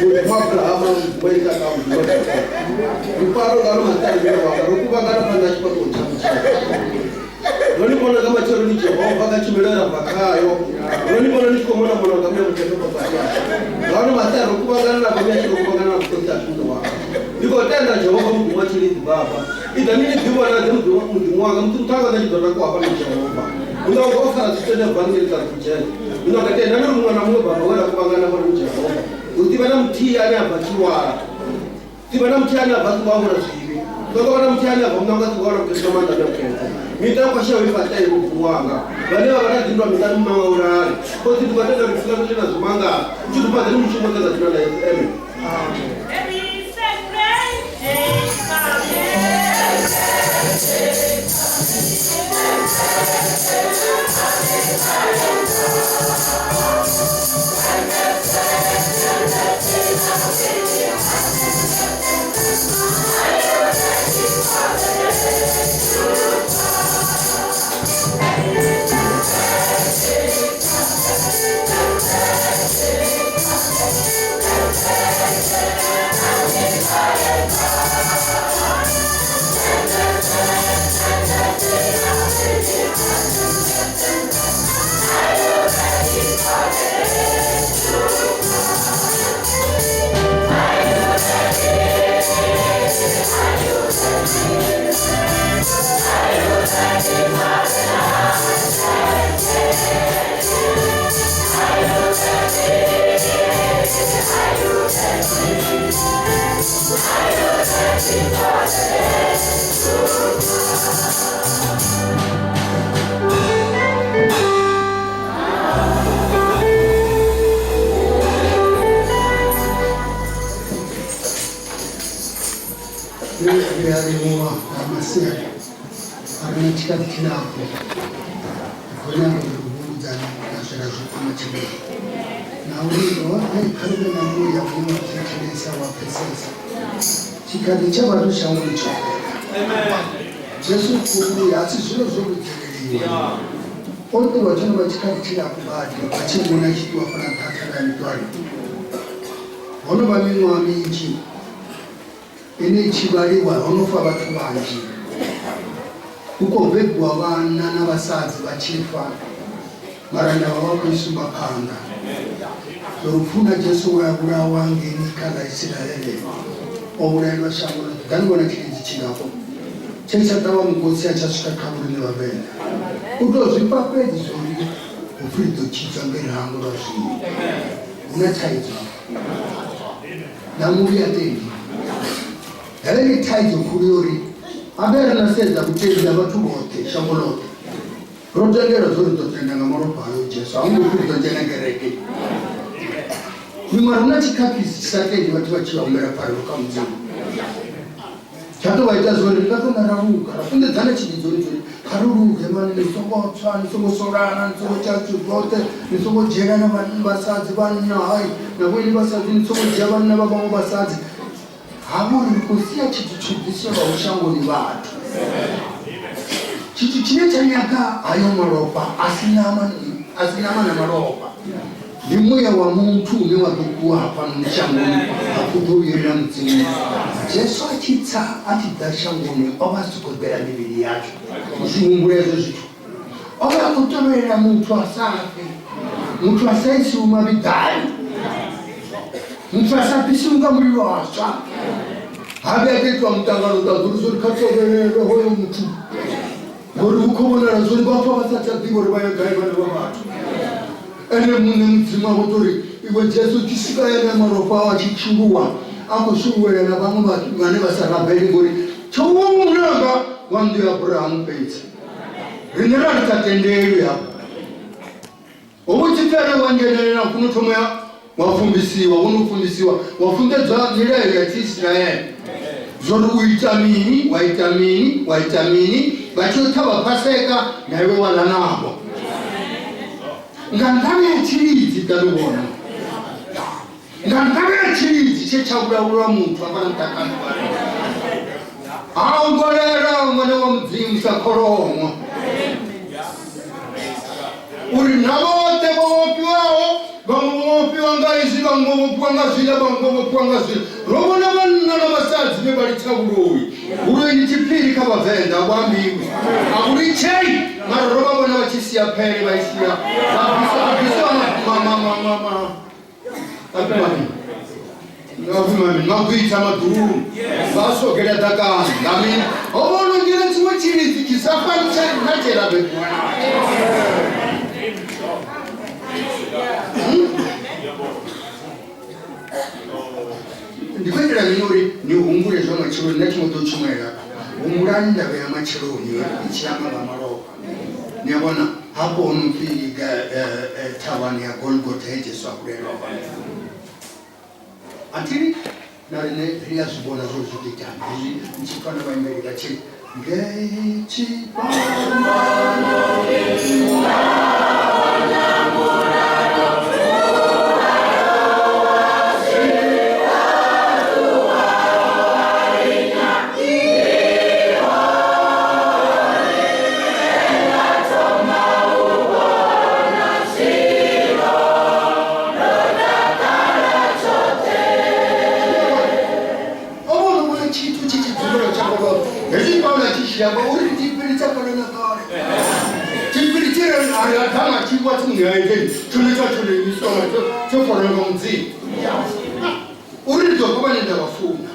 Mudzimu Abrahama, mudzimu Isaka, mudzimu Jakobo. Ruparo ngalo matsari wanga ro kuvhangana phanḓa ha tshifhaṱuwo tshaṋu tshaṋu. Ndo ni vhona nga matsheloni Jehova kha tshumelo ye ra bva khayo. Ndo ni vhona ni tshi khou mona mona nga muya mukhethwa fhasi hashu. Ngauri matsari ro kuvhangana na vhone ashu ro kuvhangana na vhukhotsi ashu muṋe wanga. Ndi khou tenda Jehova Mudzimu wa tshilidzi Baba. Iḓani ni ḓivhonadze Mudzimu Mudzimu wanga musi muthu anga ḓa tshi ḓo takuwa hafha na Jehova. Muṋe wanga o fara zwithu ene bva ngei ḽa dzhele. Muṋe wanga tendani uri muṅwe na muṅwe baba we ra kuvhangana hafha ndi Jehova. Hu ḓivha na muthihi ane a bva tshilwala. Ḓivha na muthihi ane a bva songo hangwela zwivhi. Songo vha na muthihi ane a bva muṋe wanga songo wana vhukhetho nga maanḓa ane a Miṱa yo kwasheaho i fhaṱee Mudzimu wanga. Vhane vha vha na dzinndwa miṱani muṋe wanga u lale. Khotsi ndi khou tenda uri tshifhinga tshoṱhe na zwimangadzo. Tshudufhadzeni mushumo woṱhe nga dzina ḽa Yesu. Amen. There is a great day coming. Ri a livhuwa nga masiari a re na tshikhathi tshilapfu ri khou nyaga uri ri humbudzane na zwe ra zwi pfa matsheloni na uri roṱhe kha ri vhe na muya une wa thetshelesa wa pfesesa tshikhathi tsha vhathu shangoni tsho fhela Jesu u khou vhuya a si zwino zwo vhidzeleliwa o ṱuwa tsho no vha tshikhathi tshilapfu badi vha tshi vhona tshi ṱuwa fhala nṱha thavha ya miṱwari ho no vha miṅwaha minzhi ine i tshi vhaliwa ho no fa vhathu vhanzhi hu khou bebiwa vhana na vhasadzi vha tshi fa mara ndavha vha khou i sumba phanḓa lupfu na Jesu we a vhulawa ngeni kha ḽa Isiraele o vhulaelwa shango ḽoṱhe ḓani vhona tshilidzi tshingafho tshe tsha ṱavha mukosi a tsha swika kha vhoriṋe vhavenḓa u tou zwi pfa fhedzi zwori hu pfi ri ḓo tshidzwa nge ri hangwelwa zwivhi hu na thaidzo na muvhi ha tendi heyo ndi thaidzo khulu yo uri habe ri na sedza vhutendi ha vhathu vhoṱhe shango ḽoṱhe ro tendelwa zwo ri ḓo tenda nga malofha ayo Jesu a hu ngo pfi ri ḓo dzhena kereke miṅwe ri na tshikhakhisi tshi sa tendi vhathu vha tshi vha humbela pfarelo kha mudzimu tsha tou vha ita zwori ri nga tou na ra luga ra funḓedzana tshivhidzoni zwori kha ri luge mani ni songo tswa ni songo solana ni songo tsha zwithu zwoṱhe ni songo dzhielana vhasadzi vhanna hai na vhoini vhasadzi ni songo dzhia vhanna vha vhaṅwe vhasadzi havho ri khou sia tshithu tsho ḓiselwaho shangoni vhathu tshithu tshine tsha nyaga hayo malofha a si ṋama a si ṋama na malofha Ndi muya wa muthu une wa ḓo ṱuwa hafhanoni shangoni ha pfi u ḓo vhuyelela Mudzimuni. Jesu a tshi tsa a tshi ḓa shangoni o vha a si khou ḓela mivhili yashu. Ni si humbule hezwo zwithu. O vha a khou tovhelela muthu a sa fi, muthu a sa isiwi mavhiḓani, muthu a sa fhisiwi nga mulilo a swa. Ha vhuya ha tou itiwa muṱangano ṱaḓulu zwo ri kha tovhelelwe hoyo muthu. Ngori hu khou vhonala zwori vha pfa vha sa tsha ḓivha uri vha ya gai vhana vha vhathu. Ene muṋe Mudzimu a vho tou ri, Iwe Jesu, u tshi swika ene malofha au a tshi tshuluwa a khou shuluwela na vhaṅwe vhane vha sa rabele ngori tsho vha mulanga wa nnḓu ya Abrahamu fhedzi. Riṋe ra ri sa tendelwi hafha. Ho vha tshi pfi arali wa dzhenelela u funa u thoma ya wa fumbisiwa, wo no fumbisiwa wa funḓedzwa milayo ya Tshiisiraele zwori u ita mini, wa ita mini, wa ita mini, vha tshi yo ṱhavha Paseka na iwe wa ḽa navho. Nga nṱhani ha tshilidzi ḓa ni vhona, nga nṱhani ha tshilidzi tshe tsha vhulawulwa muthu hafhaḽa muṱakani ha ongolelwa ṅwana wa Mudzimu sa kholomo. Uri na vhoṱhe vho vhofhiwaho, vhaṅwe vho vhofhiwa nga izwi, vhaṅwe vho vhofhiwa nga zwiḽa, vhaṅwe vho vhofhiwa nga zwiḽa. Ro vhona vhanna na vhasadzi vhe vha litsha vhuloi. Vhuloi ndi tshiphiri kha Vhavenḓa, a vhu ambiwi, a vhu litshei, mara ro vha vhona vha tshi sia phele, vha i sia, vha bvisa, ha bvisiwa ma, ma, ma, ma, ma, ma, magwitha maḓulu vha sogela ḓakani nga mini ho vha no ngena tshiṅwe tshilidzi tshi sa fani na tshe ra bebiwa natsho. Ndi khou itela mini uri ni humbule zwa matsheloni na tshi ngo ḓo tshumaela humbulani ndavha ya matsheloni i tshi amba nga malofha. Ni a vhona hafho ho no pfi thavhani ya Golgotha he Jesu a vhulaelwa hone. A thi na riṋe ri a zwi vhona zwo zwi ḓo itani hezwi ni tshi pfa na vhaimbeli vha tshi ngei tshifhambanoni. O vhona vhona tshithu tshi tshi dzulela tsha vhona hezwi Paulo a tshi tshi amba uri tshipiri tsha kale na kale tshipiri tshi re a ya ḓa nga tshifhiwa tsimuni ya Edeni tshone tsha tshone imiswa nga tsho farwa nga Mudzimu uri ndi ḓo fha vhane nda vha funa.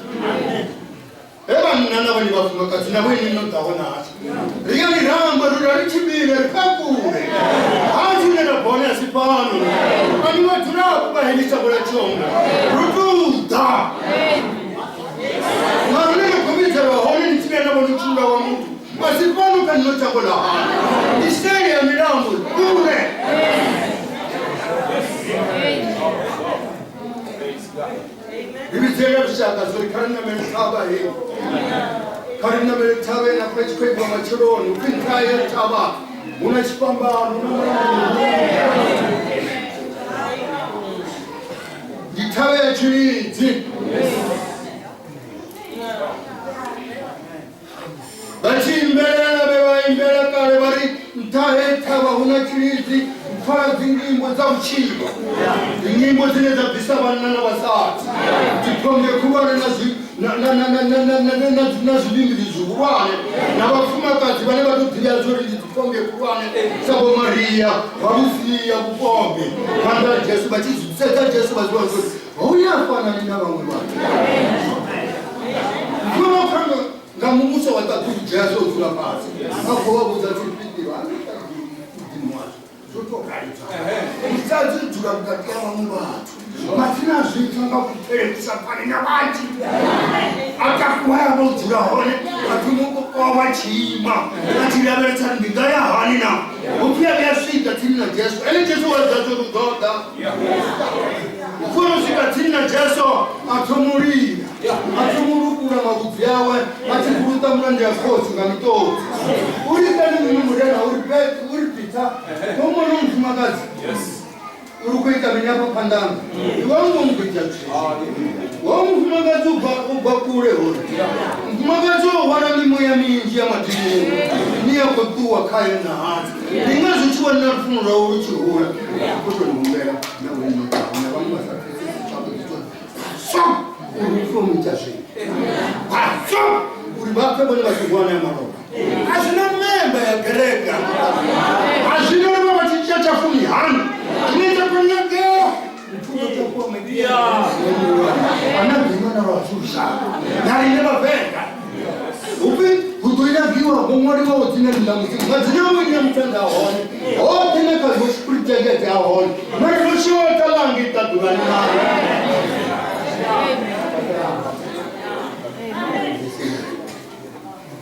He vhanna na vhone vhafumakadzi na vhoinwi no ḓaho natsho, ri a ni ramba uri ri tshimbile ri khou ya kule. Hashu hune ra bva hone a si fhano. A ni vhadzulapo vha heḽi shango ḽa Tshonga. Ro tou ḓa. Mara hune na khou vhidzelwa hone ni tshi vhuya na vhona u tshi vhulawa muthu, a si fhano kha ḽino shango ḽa hanu. Ndi seli ha milambo, kule. Ri vhidzele lushaka zwo ri kha ri ṋamele thavha heyi, kha ri ṋamele thavha ine afha tshi khou ibva matsheloni upfi nṱha ya thavha hu na tshifhambano hu na mulambo ndi thavha ya tshilidzi. Vha tshi imbelela vhe vha imbela kale vha ri, Nṱha he thavha hu na tshilidzi, pfala dzinyimbo dza vhutshilo, dzinyimbo dzine dza bvisa vhanna na vhasadzi, dziphonge khulwane na zwi na na na na na na na na na zwivhimbili zwihulwane, na vhafumakadzi vhane vha tou ḓivhea zwa uri ndi dziphonge khulwane sa Vho Maria vha vhu sia vhupombwe phanḓa ha Jesu, vha tshi sedza Jesu vha zwi vhona uri hoyu ha fanani na vhaṅwe vhathu. Mfumo nga muvhuso wa ṱaḓulu Jesu o dzula fhasi a khou vha vhudza tshifhingiro mudzimu washu zwo tou rali musadzi u dzula vhukati ha vhaṅwe vhathu mathina a zwi pfa nga kupfele kusa fani na vhanzhi a takuwa ya vha u dzula hone a thoma u kokovha tshiima a tshi lavhelesa ndi nga ya hani na hu pfi a vhuya swika tsini na Jesu ene Jesu wa ḓa uri u ḓo ḓa u funa u swika tsini na Jesu a thoma u lila a thoma u lukula mavhudzi awe a tshi vhuluṱa mulenzhe ya khotsi nga miṱodzi uri kani mini murena uri uri Peter vho mona mufumakadzi uri khou ita mini afha phanḓa iwe u ngo mugidza wo mufumakadzi u bva kule hori mufumakadzi o hwala mimuya minzhi ya madimoni ine ya khou ṱuwa khayo na hatsi ndi ngazwo tshi vhona lufuno lwawe lu tshi hula u tou humbela na vhone na vhaṅwe vha sa pfesesi zwavhuḓi so uri u funa u ita zwino so uri vha pfe vhone vha tshi wana ya malofha a zwina memba ya kereke a zwino ri vha vha tshi dzhia tsha fumi hani zwine tsha konyagea ana bvima na lwa na riṋe vhavenḓa upfi hu ḓo ingiwa ho ṅwaliwaho dzina ḽi ḽa mudzimu madzina awe ni a mutenda hone hoṱhe na kha zwo spiritengedze a hone mara ro shotha ḽa ngei ṱaḓulani nalo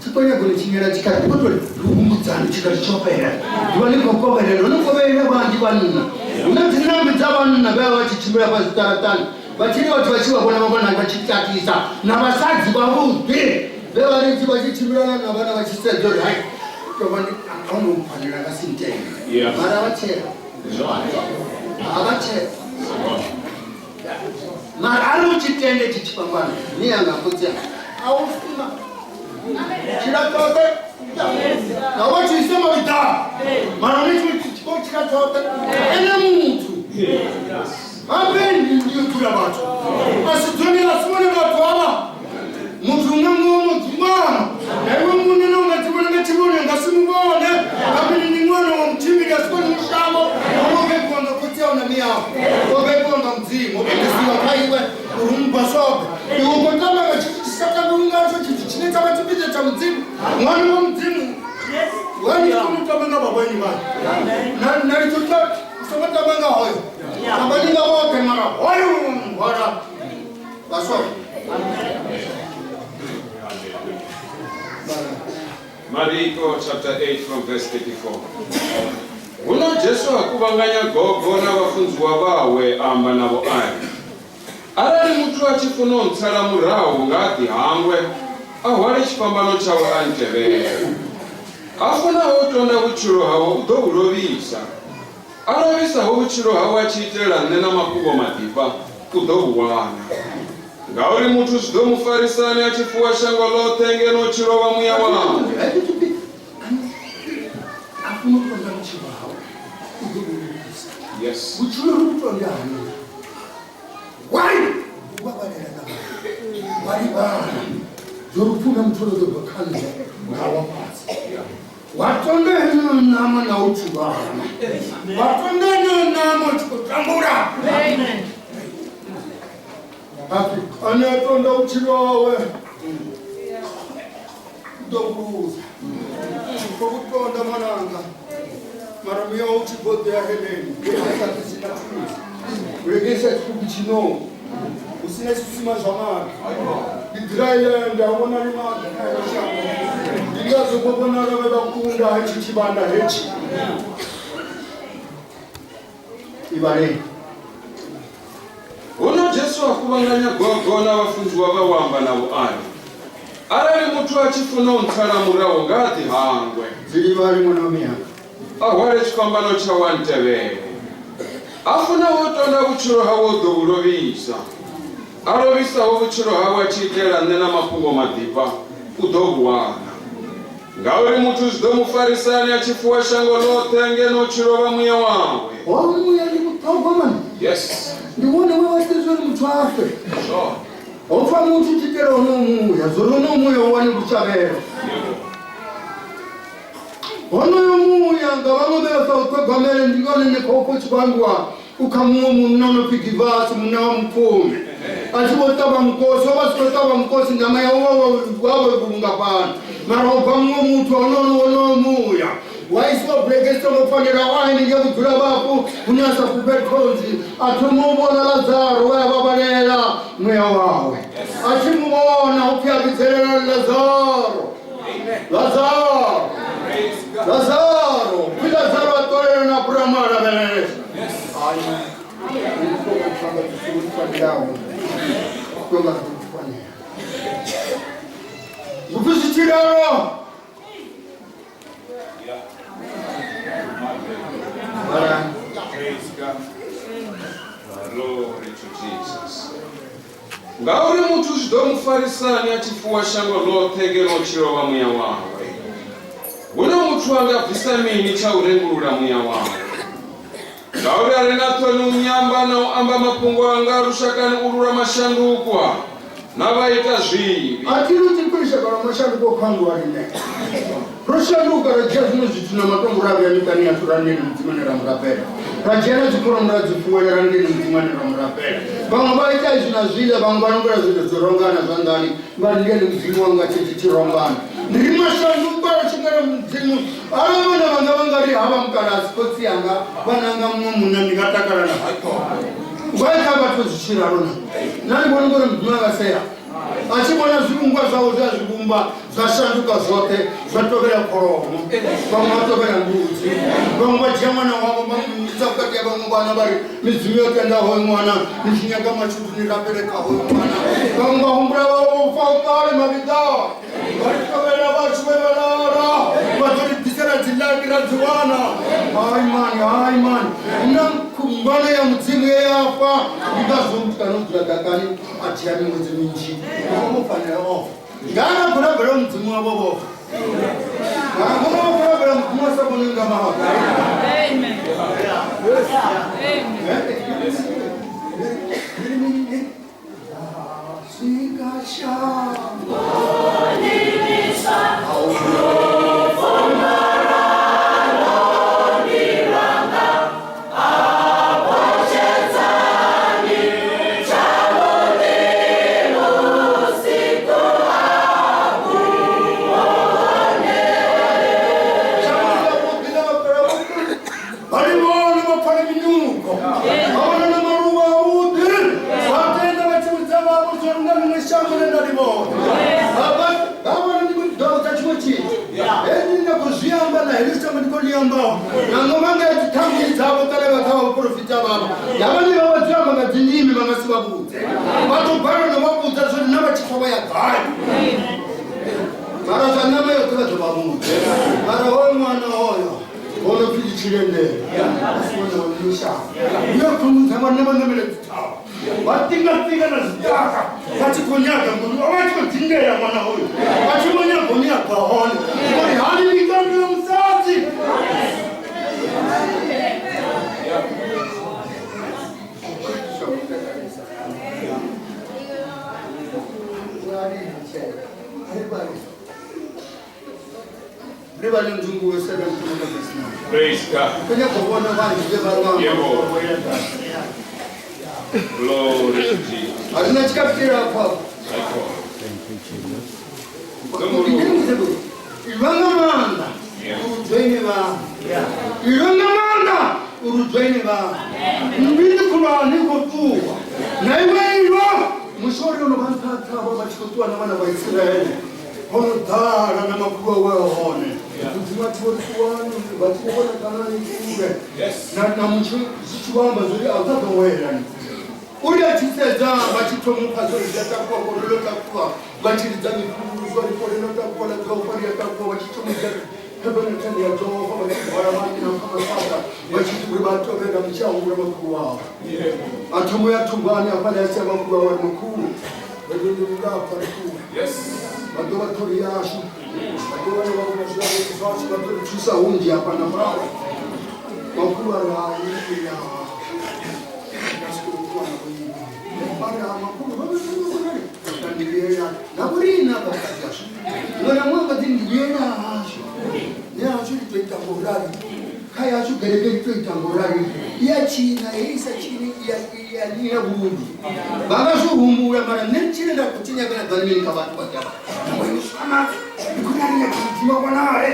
tshikonyagoni tshinyela tshikhathi khou tori luhumbudzani tshikhathi tsho fhela ḓuvha ḽi khou kovhelela ho no kovhelela vhanzhi vhanna hu na dzinambi dza vhanna vhe vha vha tshi tshimbila fha zwiṱaraṱani vha tshi ri vhathu vha tshi vha vhona vha vhona vha tshi tatisa na vhasadzi vhavhuḓi vhe vha ri vha tshi tshimbilana na vhana vha tshi sedza uri hai tovha ndi a ngo mpfanela nga sintenda mara vha tshela a vha tshela mara ari u tshi tende tshi tshifhambano ni yanga khotsi a u funa tshila tshoṱhe na wa tshi ise mavhiḓa mara ni tshi tshila tshoṱhe ene muthu. Amen ndi dzula vhathu a si dzone a si vhone vhathu havha muthu umwe muṅwe mudzimana na iwe muṋe na unga tshivhona nga tshivhone nga si muvhone nga mini ni ṅwana wa mutshimbili a si koni mushango wo bebiwa nga khotsi awu na miyawu wo bebiwa nga mudzimu wo bebisiwa kha iwe uri mubvasobe iwe u khou tamba nga tshithu tshi sa tambiwi ngatsho tshithu tshine tsha vha tshipiḓa tsha mudzimu ṅwana wa mudzimu wani koni u tamba nga vhavhani vhani na litho u songo tamba nga hoyo tambani nga vhoṱhe mara hoyo hwala vhaswa Mariko chapter 8 from verse 34. Huno Jesu a kuvhanganya gogo na vhafunziwa vhawe a amba navho a ri, Arali muthu a tshi funa u ntsala murahu nga a ḓihangwe, a hwale tshifhambano tshawe a ntevhele. A funaho u tonda vhutshilo hawe u ḓo vhu lovhisa, A lovhisaho vhutshilo hawe a tshi itela nṋe na mafhungo maḓifha u ḓo vhu wana. Ngauri muthu zwi ḓo mu farisani a tshi fuwa shango ḽoṱhe ngeno u tshi lovha muya wawe? A funa u tonda vhutshilo hawe u ḓo vhu lovhisa. Yes. Vhutshilo ri vhu tonda hani? Why? U vhavhalela na wa livhala zwo ri funa muthu ḓo bva kha nṋe nga wa fhasi. Wa tonda heneyo ṋama na u thuvhana. Wa tonda heneyo ṋama u tshi khou tambula. Hapfi ane a tonda vhutshilo hawe u ḓo vhuluza. Khou vhu tonda ṅwananga mara muya u tshi khou ḓea heleni sa ḓisi na thusi. Legesa tshipuku tshino hu si na tshisima zwa maḓi. Ndi dry land a vhonali maḓi kha heḽo shango. Ndi ngazwo vho vhonala vhe vha kunda hetshi tshivhanda hetshi. Ivhaleni. Huno Jesu a kuvhanganya gogo na vhafunziwa vhawe a amba navho a ri, Arali muthu a tshi funa u ntsala murahu nga a ḓihangwe. Dzilivhali ṅwana wa miyanga. A hwale tshifhambano tshawe a ntevhele. A funaho u tonda vhutshilo hawe u ḓo vhu lovhisa. A lovhisaho vhutshilo hawe a tshi itela nṋe na mafhungo maḓifha u ḓo vhu wana. Ngauri muthu zwi ḓo mu farisani a tshi fuwa shango ḽoṱhe ngeno u tshi lovha muya wawe? Hoyu muya ndi vhuṱhogwa mani. Yes. Ndi wone we wa ita uri muthu a fe. Sure. Ho fa muthu tshi itela honoyo muya, zwo ri honoyo muya u wane vhushavhelo. Honoyo muya nga vhaṅwe vhe vha sa u ṱhogomele ndi ngone ni khou pfa u tshi khou ambiwa u kha muṅwe munna o no pfi Givasi munna wa mupfumi a tshi vho ṱavha mukosi o vha si khou ṱavha mukosi ṋama yawe wa vho vhulunga fhano mara u bva muṅwe muthu honono wonoyo muya wa isiwa bulege i songo fanelaho a henengei vhudzula vhafu hune a sa fhufhe thonzi a thoma u vhona Lazaro we a vhavhalela muya wawe a tshi mu vhona u pfi a vhidzelela Lazaro Lazaro Lazaro pfi Lazaro a ṱolele na Abrahamu a lavhelesa upfi zwi tshi ralo Praise God. Glory to Jesus. Ngauri muthu zwi ḓo mu farisani a tshi fuwa shango ḽoṱhe ngeno u tshi lovha muya wawe? Huno muthu a nga bvisa mini tsha u rengulula muya wawe? Ngauri a ri na ṱhoni u nyamba na u amba mafhungo anga lushakani ulu lwa mashandukwa na vhaitazwivhi. A thi lu tshi lushaka lwa mashanduka u khangwa riṋe ro shanduka ra dzhia zwiṅwe zwithu na matombo ra vhea miṱani yashu ra ndeni mudzimu ane ra mu rabela ra dzhia na dzikholomo ra dzi fuwela ra ndeni mudzimu ane ra mu rabela vhaṅwe vha ita izwi na zwiḽa vhaṅwe vha longela zwithu zwo rongana zwanḓani vha ri ndeni mudzimu wanga tshetsho tshi rongana ndi ri mashanduka ri tshi ngela mudzimu arali vhana vhanga vha nga ri havha mukalasi khotsi anga vhananga muṅwe munna ndi nga takala na vha kha vhathu zwi tshi ralo na na ni vhona ngori mudzimu anga sea a tshi vhona zwivhumbwa zwawe zwe a zwi vhumba zwa shanduka zwoṱhe zwa tovhela kholomo vhaṅwe vha tovhela mbudzi vhaṅwe vha dzhia ṅwana wavho vha muisa vhukati ha vhaṅwe vhana vha ri midzimu yo tenda hoyo ṅwana ni tshi nyaga mashudu ni rabele kha hoyo ṅwana vhaṅwe vha humbula vha vho fa u kale mavhiḓa vha ri tovhela vhathu vhe vha lala vha ḓo ri ḓisela dzi laki ra dzi wana hai mani hai mani na ngwana ya mudzimu ye ya fa ndi ngazwo muthu kana u dzula ḓakani a dzhia miṅwedzi minzhi o fanela ofa ngana khou rabela mudzimu wavho vhofa ngana khou rabela mudzimu wa sa vhoni nga mahaḓa Amen. Amen. Swika shango Vha vha pfale minuko vha vhona na maluvha avhuḓi vha tenda vha tshi vhudza vhavho zwo ri nga ḽiṅwe shango ḽe nda ḽi vhona. Vha vha vhona ndi ḓo vhudza tshiṅwe tshithu hezwi ndi khou zwi amba na heḽi shango ndi khou ḽi ambaho na ngoma nga dziṱhangi dzavho kana vha kha vhaporofita vhavho na vhane vha vha dzi amba nga dzindimi vha nga si vha vhudze vha ḓo balelwa no vha vhudza zwori na vha tshi pfa vha ya gai mara zwa ṋama yoṱhe vha ḓo vha vhudza mara hoyo ṅwana hoyo hono pfi tshilendele asi wone wa ḽino shango yo khumudza vhanna vha ṋamela dzithavha vha tingatinga na zwiṱaka vha tshi khou nyaga ngoni vha tshi khou dzingela ṅwana hoyo vha tshi vho nyaga hune a bva hone uri hani mikando ya musadzi. Rivale nzungu wesebe mtume verse 9. Praise God. Kwenye kuona vanhu vye varwa. Yebo. Glory to Jesus. Hazvina chikapira apapo. My God. Ndomurume. Iva ngamanda urujoine vanhu. Iva ngamanda urujoine vanhu. Mbili khulwane i khou ṱuwa. Na iwe iwa musi uri ono vha nṱha thavha vha tshi khou ṱuwa na vhana vha Isiraele. Ho no ḓala na makhulu awe hone. Mudzimu a tshi vho ri ṱuwani vha tshi vho vhona Kanani kule. Yes. Na na muthu zwi tshi vho amba zwori a u tsha ḓo wela ni. Uri a tshi sedza vha tshi thoma u pfa zwori zwi a takuwa gole ḽo takuwa vha tshi lidza mifhulu zwori gole ḽo takuwa ḽa dzhofa ḽi a takuwa vha tshi thoma u dzhia thebenethende ya dzhofa vha tshi hwala vhanna kha masaga vha tshi uri vha tovhela mutshiahula makhulu wavho a thomo ya thumbani hafhaḽa ya sia makhulu awe ari makhulu ri ḓo ndi lulapfa ri ṱuwe Yes. vha ḓo vha ṱholi yashu vha ḓo vha vha zwashu vha ḓo ri thusa hunzhi hafha na fhaḽa makhulu a ri hai ya nga si khou ṱuwa na vhoiwe vha ri ha makhulu ndi vhuyela na vhorina hafha vhukati hashu muṅwe na muṅwe nga ḓi ndi vhuyela hashu ne hashu ri tou ita ngaurali kha yashu gereke ri tou ita ngaurali i ya tshina hei sa tshini i ya vhunzhi vha nga zwi humbula mara nṋe tshine nda khou tshi nyaga na ḓani mini kha vhathu vha ḓa mudzimu a vhonale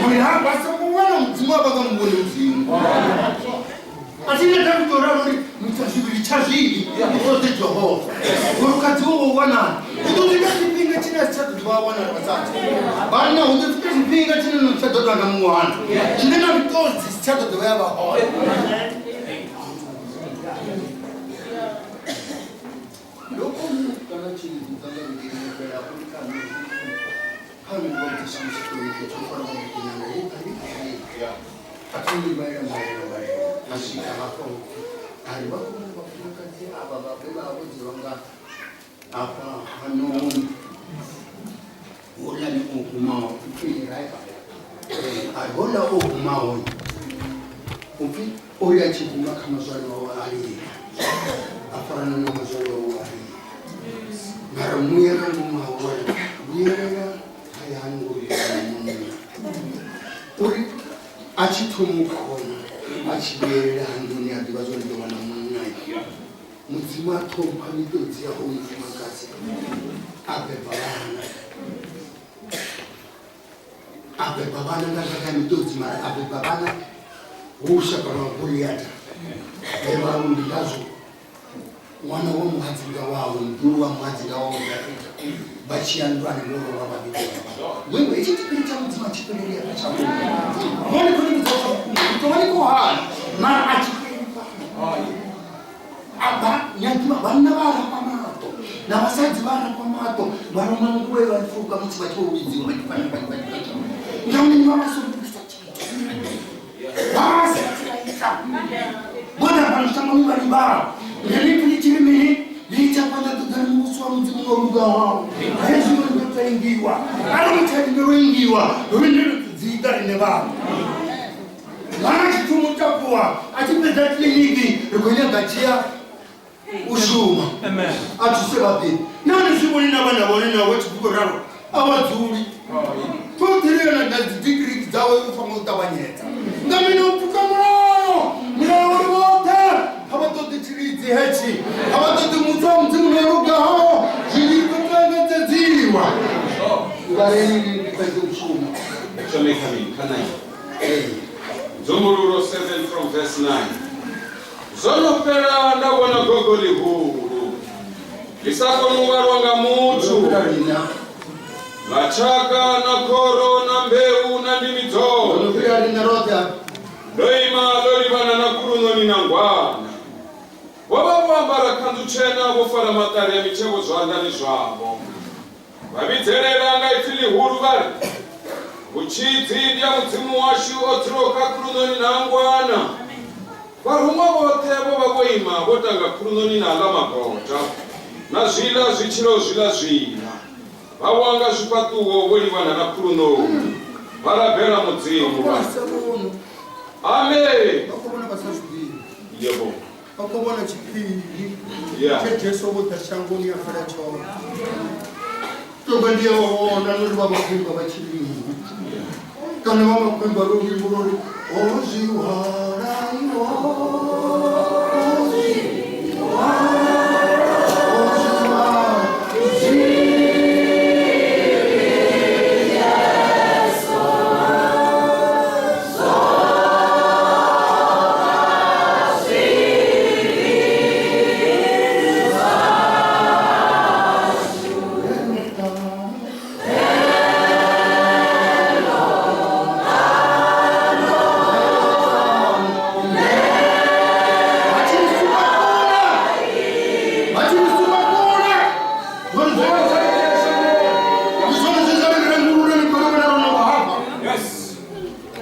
uri ha vha songo wana mudzimu a vha nga muvhoni mudzimu a thi nga Davida o ralo uri muita zwivhili tsha zwivhi u ṱoḓe Jehova uri ukadzi wo wo wanala hu ḓo swika tshifhinga tshine a si tsha ḓo dovha a wanala vhasadzi vhanna hu ḓo swika tshifhinga tshine no tsha ḓo dovha na muwana tshine na miṱodzi si tsha ḓo dovha ya vha hone. Ndo kana tshilidzi nga vhege yo fhelaho ndi kha kha nṋe vha vhudzisa musi tsho fara vhege nyana hei a thi mbalela mbalela mbalela a swika hafho a ri vha khou vhafumakadzi avha vha vhe vha vho dzulwa nga hafha hanoni houḽani o gumaho upfi raiva a ri houḽa o gumaho upfi o ri a tshi guma kha mazwale wawe a lila a farana na mazwale wawe a lila mara muya nga ngomu hawe wa ri vhuyelela hayani ngori munna uri a tshi thoma u khona a tshi vhuyelela hanḓuni a ḓivha zwo ri ḓo wana munna mudzimu a ṱhompha miṱodzi ya hoyu mufumakadzi a beba vhana a beba vhana nga nṱha kha miṱodzi mara a beba vhana hu lushaka lwa Goliata e vha ndi ngazwo ṅwana wa muhadzinga wawe muḓulu wa muhadzinga wawe Dafita vha tshi ya nndwani vho lovha vhavhili wewe hetshi tshiphiri tsha mudzimu a tshi fheleli hafha tsha vhone khou ni vhudza zwa vhukuma ni tou vha ni khou hana mara a tshi fheleli fhano aba nyadziwa vhanna vha rafha maṱo na vhasadzi vha rafha maṱo vha roma nguwe vha fuka musi vha tshi vho vhidziwa vha tshi fanela nga mini vha vha songo isa tshithu vha vha si vha ita vhona fhano shangoni vha livhala ngeno ipfi ḽi tshi ri mini ḽi tsha phanḓa ṱoḓani muvhuso wa mudzimu no luga hawo hezwi ro ndo tou ingiwa arali muthu a lindela ingiwa rine ri dzi ita rine vhaṋe ṅwana a tshi thoma u takuwa a tshi fhedza kiḽiniki ri khou nyaga tshiya U shuma a thuse vhabebi. Na ni zwi vhoni na vhana vhone na vho tshi khou ralo a vha dzuli. Ṱhoḓilea na na dzi degree dzawe u fanela u ṱavhanyedza. Nga mini u pfuka mulayo? Mulayo uri vhoṱhe kha vha ṱoḓi tshilidzi hetshi, kha vha ṱoḓi muthu wa Mudzimu no lugaho, zwivhi zwi ḓo engedzedziwa. Vhaleni ni fhedze u shuma. Thome kha mini? Kha 9. Nzumbululo 7 from verse 9. Zwo no fhela nda vhona gogo ḽihulu ḽi sa koni u vhalwa nga muthu, ḽa tshaka na khoro na mbeu na ndimi dzoṱhe. Ndo ima ḽo livhana na khuluṋoni na Ngwana. Vho vha vho ambara khanzu tshena, vho fara maṱari a mitshevho zwanḓani zwavho. Vha vhidzelela nga ipfi ḽihulu vha ri, Vhutshidzi ndi ha Mudzimu washu o dzulaho kha khuluṋoni na ha Ngwana. Vharuṅwa vhoṱhe vho vha vho ima vho tanga khuluṋoni na aḽa magota na zwiḽa zwi tshilaho zwiḽa zwiṋa, vha wa nga zwifhaṱuwo vho livhana na khuluṋoni, vha rabela Mudzimu vha ri, Amen! Yebo. Vha khou vhona tshiphiri Yeah. tshe Jesu vho ḓa shangoni a fela tshone. Tonga ndi a vhona no ri vha makhwimba vha tshilimo kana vha makhwimba ro luimbo lwo ri o zwi hwala iwo o zwi hwala o zwi hwala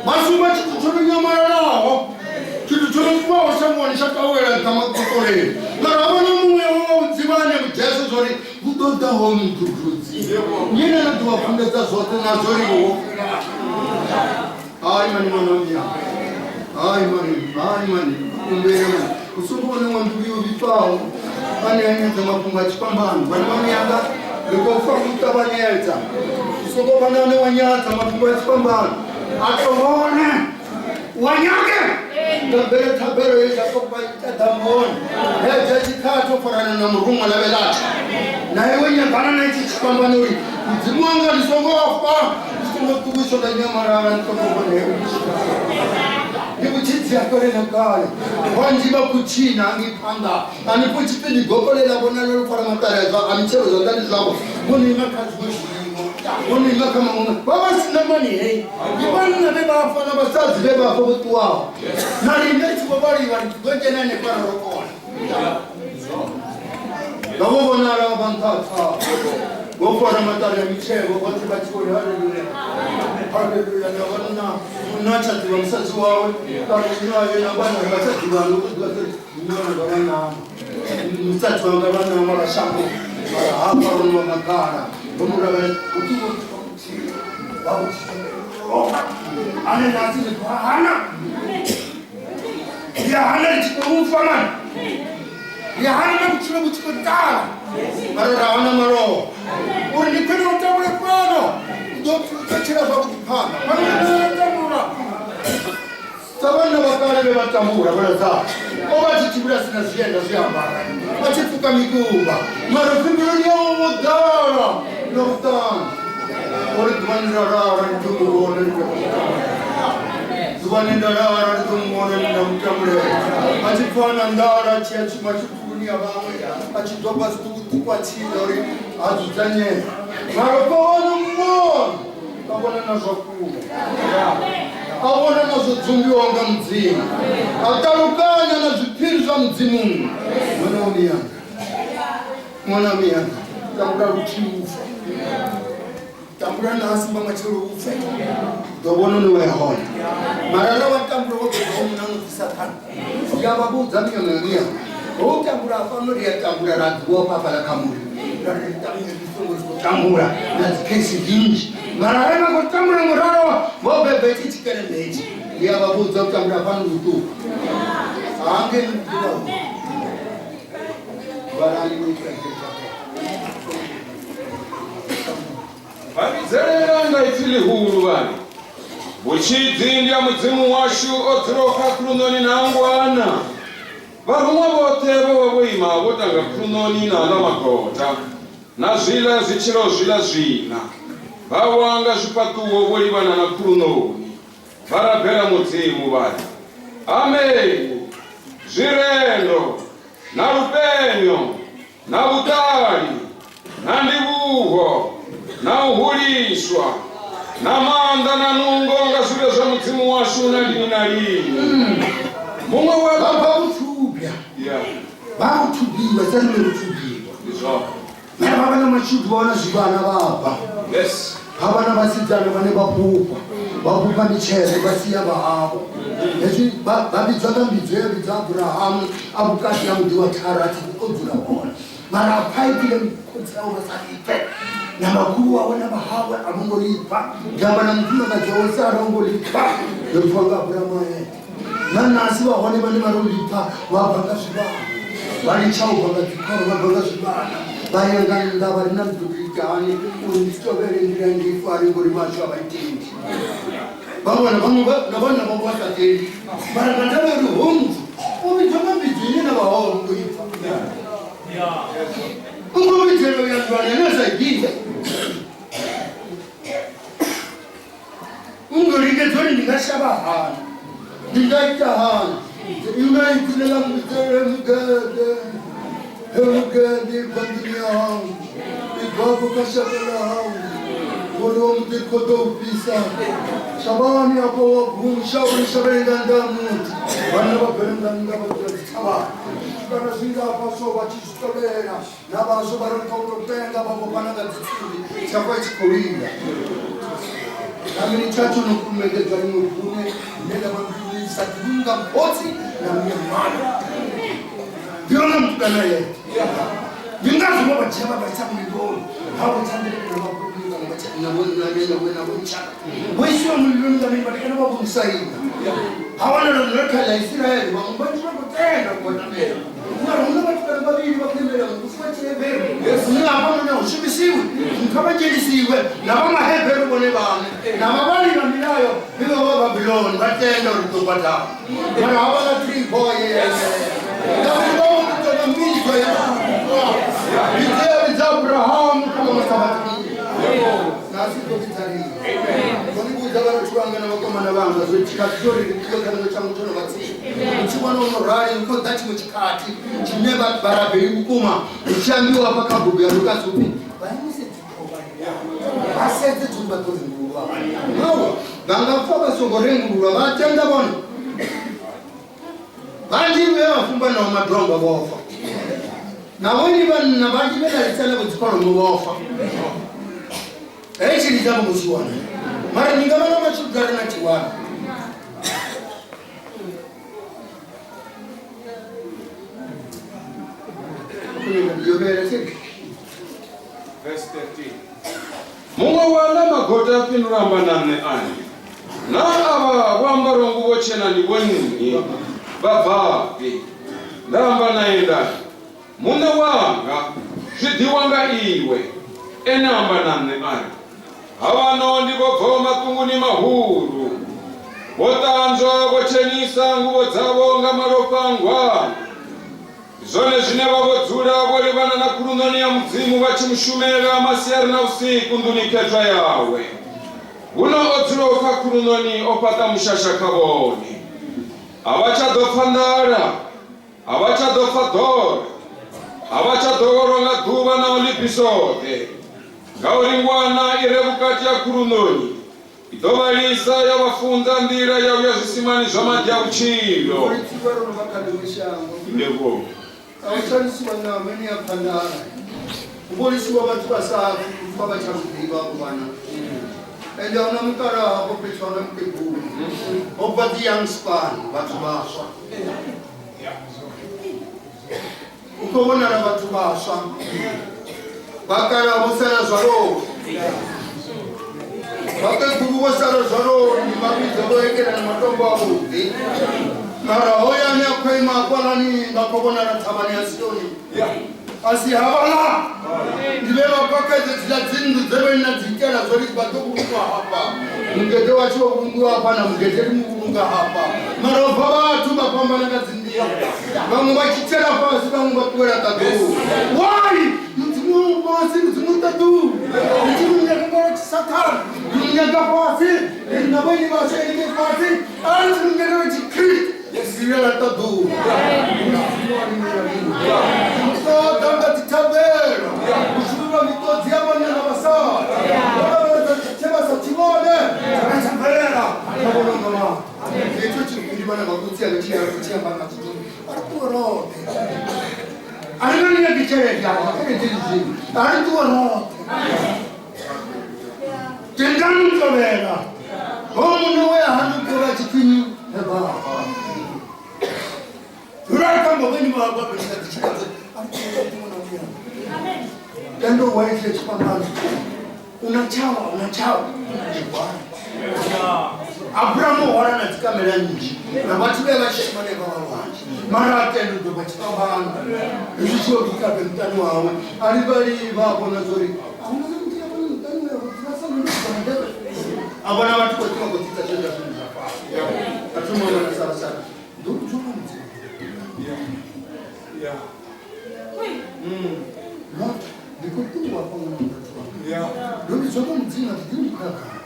Masumba tshithu tsho no nyamalalaho tshithu tsho no ṱuwaho shangoni tsha tawela nṱha makokoleni mara ha vha na muṅwe wa u dzivha ane Jesu zwo ri hu ḓo ḓa ho mudududzi yene a ḓo vha funḓedza zwoṱhe na zwo ri wo hai mani mwana miya hai mani hai mani kumbele mani u songo vhona wa mbilu yo vhifhaho ane a nyadza mafhungo a tshifhambano vhana vha miyanga ri khou fa u ṱavhanyedza u songo vha na ane wa nyadza mafhungo a tshifhambano a to vhone wa nyage thabelo thabelo ye Jakobo a ita ḓamboni hedza tshikhathi o farana na muruṅwa lavhelatsho na iwe nyagana na itshi tshifhambano uri mudzimu wanga ndi songo fa ndi songo ṱuwiswa nda nyamalala ndi songo vhona hewe ndi vhutshidzi ha kale na kale vhanzhi vha khou tshina hangei phanḓa hanefho tshipindi gokole ḽa vhonala ḽo fara maṱari a zwa- a mitshelo zwanḓani zwavho vho no ima kha zwiṅwe zwiimo vho no ima kha maṅwe vha vha si na mani hei ndi vhanna vhe vha fa na vhasadzi vhe vha fa vho ṱuwaho na riṋe ri tshi vho vhaliwa ri ḓo dzhena hanefho arali ro kona nga vho vhonala vha nṱha ha thavha vho fara maṱari a mitshevho vhoṱhe vha tshi vho ri haleluya haleluya na vhanna munna a tsha ḓivha musadzi wawe kana naye na vhana vha tsha ḓivhana u ḓivha uri munna wanga vha ṋama musadzi wanga vha ṋama lwa shango mara hafha ro no vha magala vho mu lavhelela hu tshi vho vha vho ane nasi ni khou hana ndi a hana ri tshi khou fa mani ndi a hana na vhutshilo vhu tshi khou ṱala mara ra hana malowa uri ndi khwine u tambule fhano u ḓo u ḓo tshila zwavhuḓi phanḓa fhano ndi tambula sa vhanna vha kale vhe vha tambula vhaladza o vha tshi tshimbila si na zwienda zwi ambara a tshi pfuka mikumba mara pfimbiloni yawe vho ḓala na vhuṱanzi uri ḓuvhani nda lala ndi ḓo mu vhona ndi ḓo ḓuvhani nda lala ndi ḓo mu vhona ndi nda mutambulela a tshi pfa na nḓala a tshi ya tshima tshipuluni ya vhaṅwe a tshi doba zwiṱukuṱuku a tshi ita uri a dzudzanyee mara vha wana muvhona a vhona na zwa kule a vhona na zwo dzumbiwaho nga mudzimu a ṱalukanya na zwiphiri zwa mudzimu mwana wa miyanga mwana wa miyanga tambula luthihi ufe tambula nhasi mbamatshelo ufe ḓo vhona une wa ya hone mara ra wa tambula wo ḓo muna no bvisa ṱhanu ya vha vhudza miyanga ya miyanga ho tambula fhano ri a tambula ra ḓiwa fhafhaḽa kha muri ra ri tambule ri songo ri khou tambula na dzikhesi nnzhi mara ra nga khou tambula muralo vho beba itshi tshikeleme hetshi ndi a vha vhudza u tambula fhano huṱuku hangei ḓivha. Vhalani ni ita. Vha vhidzelela nga ipfi ḽihulu vha ri, Vhutshidzi ndi ha Mudzimu washu o dzulaho kha khuluṋoni na Ngwana. Vharuṅwa vhoṱhe vho vha vho ima vho tanga khuluṋoni na aḽa magota na zwiḽa zwitshilo zwiḽa zwiṋa, vha wa nga zwifhaṱuwo vho livhana na khuluṋoni, vha rabela Mudzimu vha ri, Ameni! Zwirendo na lupenyo na vhuṱali na ndivhuho na u huliswa na maanḓa na nungo nga zwi vhe zwa Mudzimu washu na lini na lini. Muṅwe wa Vha bva vhuthubwa, Yeah, vha vhuthubiwa sa riṋe vhuthubiwa. ndi zwone. Mara vha vha na mashudu vha wana zwivhana vha bva. Yes. Ha vha na vhasidzana vhane vha fhufha, vha fhufha mitshelo vha sia vha havho. Hezwi vha vha vhidzwa nga mbidzo ya vhidzwa Abrahamu a vhukati ha muḓi wa Thara a tshi o dzula hone. Mara a pfa ipfi ḽa khotsi awe vha sa ḽi pfe, na makhulu wawe na vhahawe a vho ngo ḽi pfa. Ndi amba na mufumakadzi wawe Sara ho ngo ḽi pfa, ḽo pfiwa nga Abrahamu a eṱhe. Na ṋahasi vha hone vhane vha ri u ḽi pfa vha bva nga zwivhana, vha litsha u bva nga dzikhoro vha bva nga zwivhana, vha ya nga nnḓa vha ri na ndi ḓo tou ita hani uri ndi si tovhele nḓila ndi i fare ngori vhashu a vha i tendi. Vha wana vhaṅwe vha na vhanna vhavho vha sa tendi, mara nga ndavha ya uri hoyu muthu u vhidzwa nga mbidzo ine na vha hawe a vho ngo i pfa. U khou vhidzelwa u ya nndwani ane a sa i ḓivhe. U ḓo lingedza uri ndi nga shavha hani, ndi nga ita hani. Iwe ipfi ḽa mugede, he mugede ibva nḓuni ya hau, ibva afho kha shaka ḽa hau, ngori wa muḓi khou ḓo u fhisa. Shavhani afho wa gusha uri shavhele nga nnḓa ha muḓi. Vhanna vha bvele nga nnḓa vha dzula dzithavhani. Kana zwi nga hafha so vha tshi zwi tovhela na vhaswa vha ri khou tou penga vha vhofhana nga dzitsimbi tshafa i tshi khou lila. Na mini tshatsho no kumekedzwa ḽiṅwe gune ḽine ḽa vha mbiluni sa ḓivhi nga khotsi na mme ṅwana. Ndi yone mutukana yeṱhe. Ndi ngazwo vho vha dzhia vha vha isa muliloni ha vho tshandelele na vhakoloni kana vha tsha- na vho na na vho na vho ntshaka. Vho isiwa muliloni nga mini vhatukana vha vho musaina. Ha wanala na kha ḽa Isiraele vhaṅwe vhanzhi vha khou tenda u gwadamela. Mara hu na vhatukana vhavhili vha khou imelela muvhuso wa Tshihebheru. Hune hafhanoni a hu shumisiwi, kha vha dzhenisiwe na vha Mahebheru vhone vhaṋe na vhavhali vha milayo vhe vha vha Babiloni vha tenda uri ḓo gwadama. Mara havhaḽa three boy ngauri vha vho tou na mbidzo ya mbidzo ya vhidza Abrahamu kha vhaṅwe sa vhathu. Nasi ḓo vhidza lini? Ndo ni vhudza vharathu vhanga na vhakomana vhanga zwo tshikhathi tsho ri ri ṱuwe kha ḽiṅwe shango tsho no vha tsini. U tshi vhona ono rali hu khou ḓa tshiṅwe tshikhathi tshine vharabeli vhukuma hu tshi ambiwa hafha kha bugu ya Lukasi upfi vha imise dzikhova vha sedze tsho vha ḓo rengululwa. Awa vha nga pfa vha songo rengululwa vha tenda vhone. Vhanzhi vhe vha fumba naho madomba vho fa. Na vhone vhanna vhanzhi vhe na lisa navho dzikholomo vho fa. Hei tshilidza vho ngo tshi wana. Mara ni nga vha na mashudu arali na tshi wana. Verse 13. Muṅwe wa aḽa magota a fhindula amba na nṋe a ri, Naa avha vho ambaraho nguvho tshena ndi vho nnyi? Vha bvafhi? Nda amba nae nda ri, Muṋe wanga, zwi ḓihwa nga iwe. Ene a amba na nṋe a ri, Havhano ndi vho bvaho maṱunguni mahulu, vho ṱanzwa vho tshenisa nguvho dzavho nga malofha a Ngwana. Ndi zwone zwine vha vho dzula vho livhana na khuluṋoni ya Mudzimu vha tshi mu shumela masiari na vhusiku nḓuni khethwa yawe. Huno o dzulaho kha khuluṋoni o fhaṱa mushasha kha vhone. A vha tsha ḓo pfa nḓala, a vha tsha ḓo pfa ḓora, a vha tsha ḓo welwa nga ḓuvha naho ḽi fhiso-ḓe, ngauri Ngwana i re vhukati ha khuluṋoni i ḓo vha lisa ya vha funza nḓila ya u ya zwisimani zwa maḓi a vhutshilo. Ro no vha kha ḽiṅwe shango. Ndivhuwo. A hu tsha lisiwa ṋama ine ya pfa nḓala. Hu vho lisiwa vhathu vha sa pfi, u pfa vha tsha lu ḓivha avho vhana. Ende a hu na mukalaha hafho fhethu, a hu na mukegulu. Ho bva dzi young span, vhathu vhaswa. Hu khou vhonala vhathu vhaswa. Vhakalaha vho sala zwaloni. Vhakegulu vho sala zwaloni, vha vhidza vho ekela na matombo avhuḓi. Mara hoyo ane a khou ima hafhaḽani vha khou vhonala thavhani ya Sioni. A si havhaḽa ndi vhe vha pakedze dziḽa dzinnḓu dze vhe na dzi itela zwori vha ḓo vhulungwa hafha. Mugede washu wo vhulungiwa hafha na mugede ri mu vhulunga hafha. Mara u bva vhathu vha fhambana nga dzinḓila. Vhaṅwe vha tshi tsela fhasi vhaṅwe vha ṱuwela ṱaḓulu. Why? Mudzimu u fhasi, Mudzimu u ṱaḓulu. Ri tshi mu nyaga nga lwa tshisathane, ri mu nyaga fhasi, ri na vhaeni vhashu henengei fhasi. Arali tshi mu nyaga lwa tshikristu, Silela ṱaḓulu. Ṱoḓa nga dzithabelo. U shulula miṱodzi ya vhanna na vhasadzi. Vho lavhelesa tshe vha sa tshi vhone. Tsha tsha bvelela. Kha vhona nga maṱo. Hetsho tshifhindi vhana vha khotsi anga tshi tshi amba nga zwithu. A ri ṱuwe roṱhe. A ri nga ni nyagi tshelede hafha, tshelede ndi zwino. A ri ṱuwe roṱhe. Tendani u tovhela. Ho muṋe we a hana u tovha tshipfini tendo waitile tshifhambano una tshawa una tshawa abrahamu o hwala na dzikamela nnzhi na vhathu vhe vha tshi shuma nae vha vha vhanzhi mara a tenda u ḓo vha tshifhambano hezwi tshi vho bika fhe muṱani wawe a livhalivha a vhona zwori a huna na muthu hafha muṱani we a vho dzula sa nṋe a vhona vhathu vhoṱhe vha khou tsitsa zwe zwa zwine zwa fhasi a thoma u vhona sa vhasala ndo vhudzwa nga mudzimu Lot ndi khou ṱuwa hafha ṅwana murathu wanga ndo vhidzwa nga mudzimu a thi ḓi ndi khou ya gai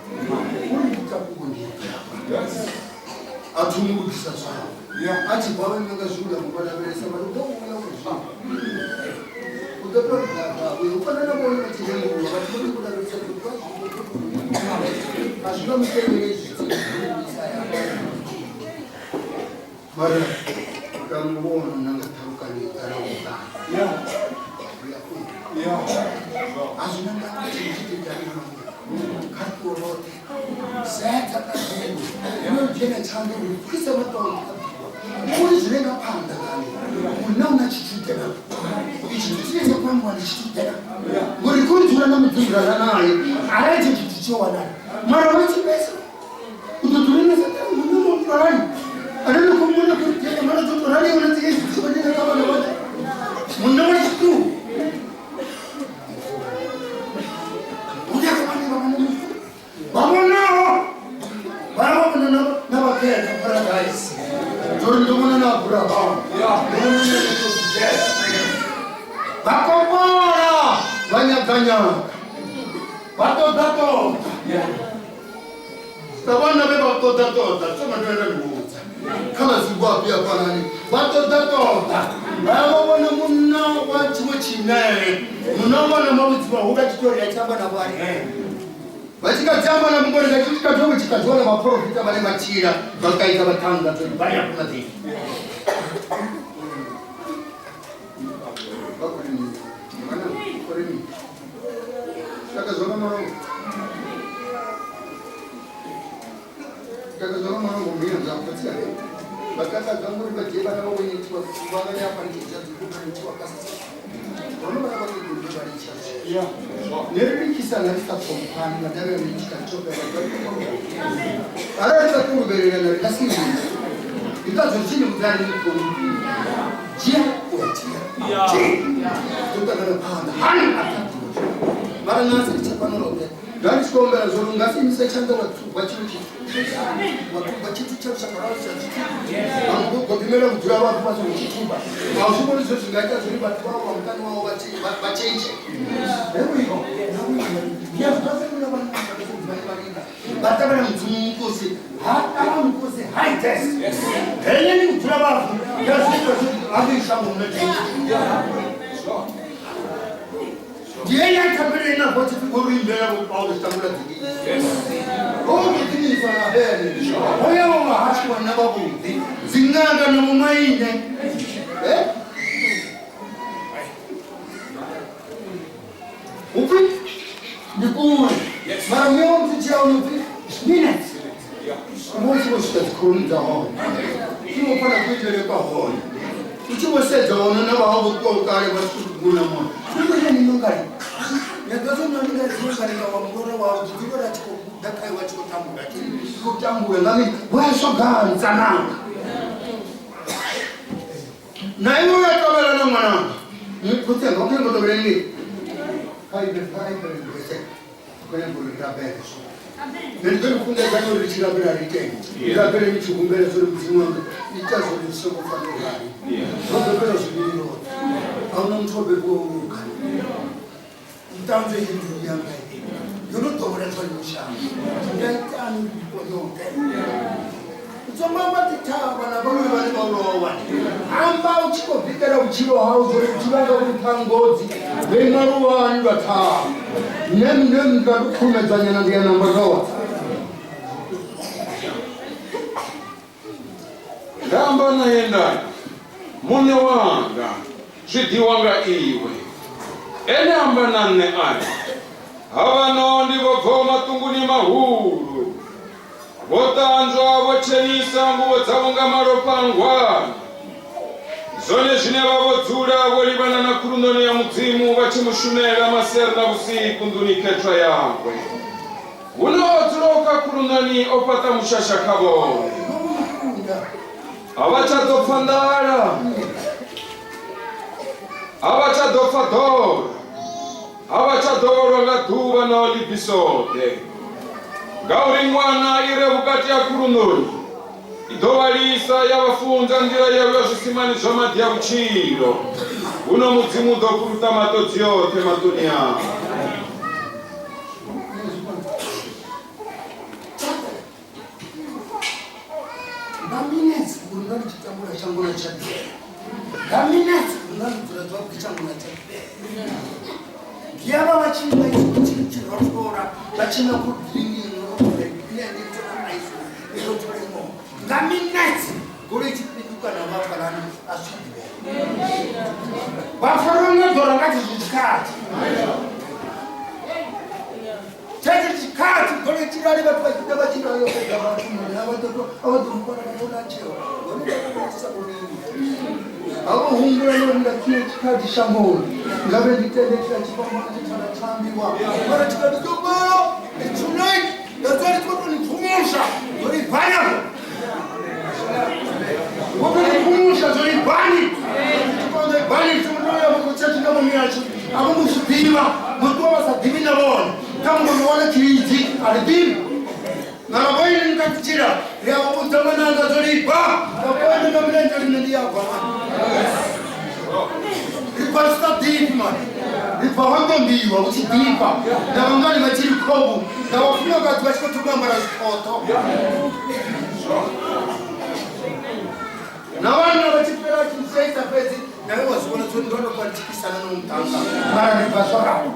uri ndi takuwe ndi ye a thoma u lugisa zwawe a tshi bva vha nga zwiula vha lavhelesa vha ri u ḓo vhuya u zwi u ḓo tou ri ḓa vhuya u fana na vhone vha tshi rengulula vhathu vha khou lavhelesa uri vha a zwi nga mutendele zwi tsisa ya mara nga muvhono na nga ṱhalukanyo i ḓalaho vhuṱali a zwi na ndavha tshithu tshi ḓi kha ri ṱuwe roṱhe sedza ṱaḓulu no dzhena tshanḓa uri pfise maṱolo uri zwi re nga phanḓa ngani uri na una tshithu itela itshi ndi tshine tsha khou ambiwa ndi tshithu itela ngori khou dzula na mudzimu rara naye arali itsho tshithu tsho wanala mara wa tshi pesa u ḓo dzula na sathane muṋe mo torani arali khou mona khou dzhena mara dzo torani yone dzi tshi khou dzhena kha vhana vhoṱhe munna wa tshiṱuku vhavhonaho vha vha vhona na vhakhetha paradise zori ndo vhona na abrahamu vha kokola vha nyaganyaga vha ṱoḓa ṱoḓa sa vhana vhe vha ṱoḓa ṱoḓa thoma ndo enda ndi vhudza kha vha zwigwafhi hafhanani vha ṱoḓa ṱoḓa vha ya vha vhona munna wa tshiṅwe tshimele munna wa vhona mavhudzi mahulu a tshi tou ri a tshi amba navho a ri he vha tshi kha dzi amba na mungoni nga tshithu kha tshi kha dzi wana vhaporofita vhane vha tshila vha kaidza vhaṱhannga dzo vha ya funa ḓini vha khou ri mini vhana khou ri mini takadzwa nga malongo takadzwa nga malongo mbila dza khotsi ane vha takadzwa ngori vha dzhie vhana vha vhonetiwa kuvhanganya hafha ndi dzhia dzikuvhanetiwa kasi vhono vhana vha ṱoḓo vha litsha ne ri pikisana ri sa ṱhomphani nga ndavha ya mutshika tsho arali vha ṱuluvhelelana ri nga si ndi ngazwo tshi ni vhudza ri khou dzhia u ya dzhia ḓo ṱangana phanḓa hani mara nasi ri tsha fhano roṱhe nda ndi tshi khou humbela zwo ri nga si imise tshanḓa wa thuba tshiṅwe tshithu wa thuba tshithu tsha lushaka lwa tsha tshithu vhaṅwe vho gobimela vhudzula vhathu vha songo tshi thuba a zwi vhoni zwe zwi nga ita zwori vhathu vhao vha muṱani wavho vha tshentshe vha ṱavhela mudzimu mukosi ha ṱavha mukosi ha itesa hene ni vhudzula vhafu ya zwi ita zwi hafhi shango muna ndiye yathabelo ina vho tshi khou imbela vho Paulo tshitambula dzingisi ho gidimisa na hene ho ya vho vhahashu vhanna vhavhuḓi dziṅanga na vhomaine eh upfi ndi kule mara muya wa muthu tshia hone upfi minutes uvha u tshi vho swika dzikhoroni dza hone u tshi vho pfa na kuitele kwa hone u tshi vho sedza hone na vhaho vho ṱuwa kale vha tshi khou guna mona ndikueningongale nyadazonaningaizokalinga wa muloro wao dzidzilora tshi khou ḓa khae wa tshi khou tambula khou tambula nga mini vhaswaganza nanga na iwe uya tovhela na ṅwananga. Khotsi anga vha khou nyanga u tovhela ngei kha ibe kha ibe bese khou nyanga uri rabele so nṋe ndi ḓo ni funḓedza uri ri tshi rabela ri iteni rabele ni tshi humbela zwo ri mudzimu wanga ita zwo ri songo fanela rali ro bebelwa zwivhili roṱhe a huna muthu o bebiwa o luga nṱanzwe heyi mbilu yanga yo no ḓowela zwa ḽino shango nda itani uri ndi ponyoke songo amba dzithavha na vhaloi vhane vha lowa amba u tshi khou bikela vhutshilo hau zwo ri vhutshilo hanga vhu pfa ngodzi vhe maluvhani lwa thavha nṋe nṋe nda tou khurumedzanyana ndi ya namba ndowa Nda amba nae nda ri, Muṋe wanga, zwi ḓihwa nga iwe. Ene a amba na nṋe a ri, Havhano ndi vho bvaho maṱunguni mahulu. Vho ṱanzwa, vho tshenisa nguvho dzavho nga malofha a Ngwana. Zwone zwine vha vho dzula vho livhana na khuluṋoni ya Mudzimu vha tshi mu shumela masiari na vhusiku nḓuni khethwa yawe. Huno o dzulaho kha khuluṋoni o fhaṱa mushasha kha vhone. A vha tsha ḓo pfa nḓala, a vha tsha ḓo pfa ḓora, a vha tsha ḓo vholwa nga ḓuvha naho ḽi bisoḓe. Ngauri ngwana i re vhukati ha khuluṋoni i ḓo vha lisa ya vha funza nḓila ya u ya zwisimani zwa maḓi a vhutshilo. Huno Mudzimu u ḓo fhuluṱa maṱodzi oṱhe maṱoni avho. Nga minutes uri nda ndi tshi tambula shango na tsha nga minutes uri nda ndi dzula zwavhuḓi shango na tsha ndi ya vha vha tshi nwa tshi tshi rothola vha tshi nwa cold drink i rothola ine ya ndi na ice i rothola iṅwe nga minutes goloi tshi fhinduka na vha farani a zwi tsha ḓivhea vha farwa nga ḓora nga tshezwo tshikhathi tshetsho tshikhathi goloi tshi lali vhathu vha tshi ḓa vha tshi yo fhedza vhathu muni a vha ḓo a vha ḓo mufara vha ḓo na tsheo hone vha vha sa vhonini a vho humbula uri nga tshine tshikhathi shangoni nga vhe ndi tende tshiḽa tshifhambano tshe tsha vha tsha ambiwa mara tshikhathi tsho fhela it's too late that's why ndi khou tou ni pfumusha ndo ni bvanya vho tou ni pfumusha zwo ni bvani bvani a vho ngo zwi ḓivha vho ṱuwa vha sa ḓivhi na vhone kha muṅwe wana tshilidzi a ri ḓivhi mara vhoine ni kha ḓi tshila ri a vha vhudza ṅwananga zwo libva nga poine nga milenzhe riṋe ndi ya bva mani ri bva zwi sa ḓifhi mani ri bva ho ṱombiwa hu tshi ḓifha na vhangani vha tshi ri khovhu na vhafumakadzi vha tshi khou thoma ambara zwikhotho na vhanna vha tshi fhela tshi shaisa fhedzi nawe wa zwi vhona tsho ndo ndo kwa tshikisana no mutanga mara ri bva zwo ralo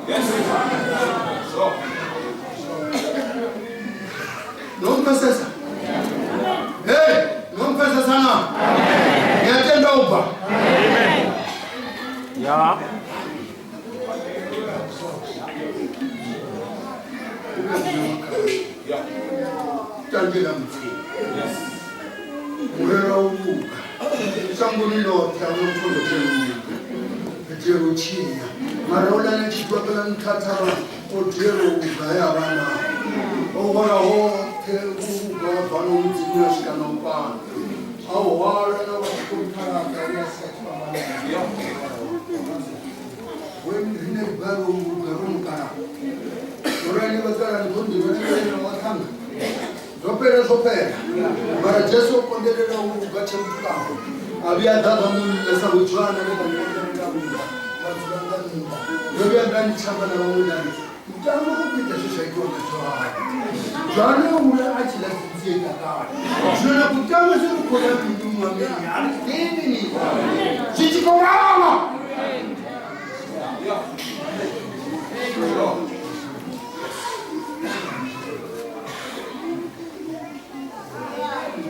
no mpfesesa hey no mpfesesa na ni a tenda u bva Ya. Tandela mudzimu murero wa u luga shangoni ḽoṱhe a muthu o tea u luga ri tea u tshinya mara u lana tshithu la nṱha thavha o tea u luga ya vha na o hwala hoṱhe u luga wa bva no mudzimu ya swika na u fhano a u hwala na vhathu vho phalaka ya sa tshifhambano rine ri bva ro luga ro mukala orani vhakalani vho ndi vhone vhane wa ṱhanga zwo fhela zwo fhela mara jesu o konḓelela u luga tshe mutukaho a vhuya ḓa vha munna sa vhudzwana vhe vha konḓelela luga vha dzula nga nnḓa ndo vhuya nda ndi tshamba na vhaṅwe nda ri mutambo u khou ita zwe zwa itiwa nga johane johane o hula a tshi ḽa dzinzie takale zwino na kutamba zwi ri khou ya bindu mwameni a ri ḓivhi ni zwi tshi khou vhavha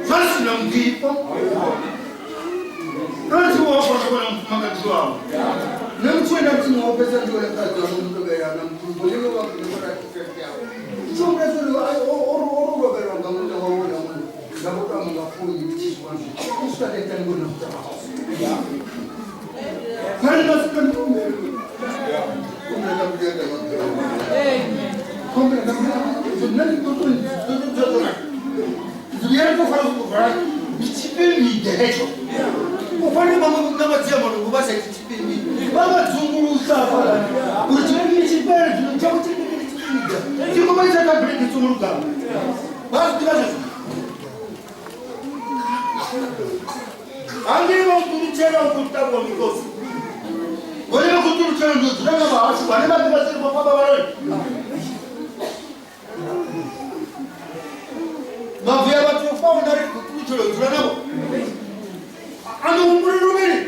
zwa si na muḓifho rotsi wo kona vhona mufumakadzi wawe nṋe muthu we nda mudzimu wa fhedza ndi wone mukadzi wawe mutovhela na muthu vhone vha vha lovhelwa nga munna wawe na munna nga vho tamba nga founi ndi tshi zwi wana u swika nda ita ndi vhona muthu Vakadzungulusa apa kuti chipiri chipere zvino chako chipiri chipiri. Chingoma chakabhiriki tsunguluka. Vaziva zvazvo. Hangei vakuturuchera ukutabwa mikosi. Vane vakuturuchera ndodziranga vahashu vane vativasiri kwababa varoi. Mabvuya vatofa unari kuturuchera dzira navo. Anohumburi ruviri.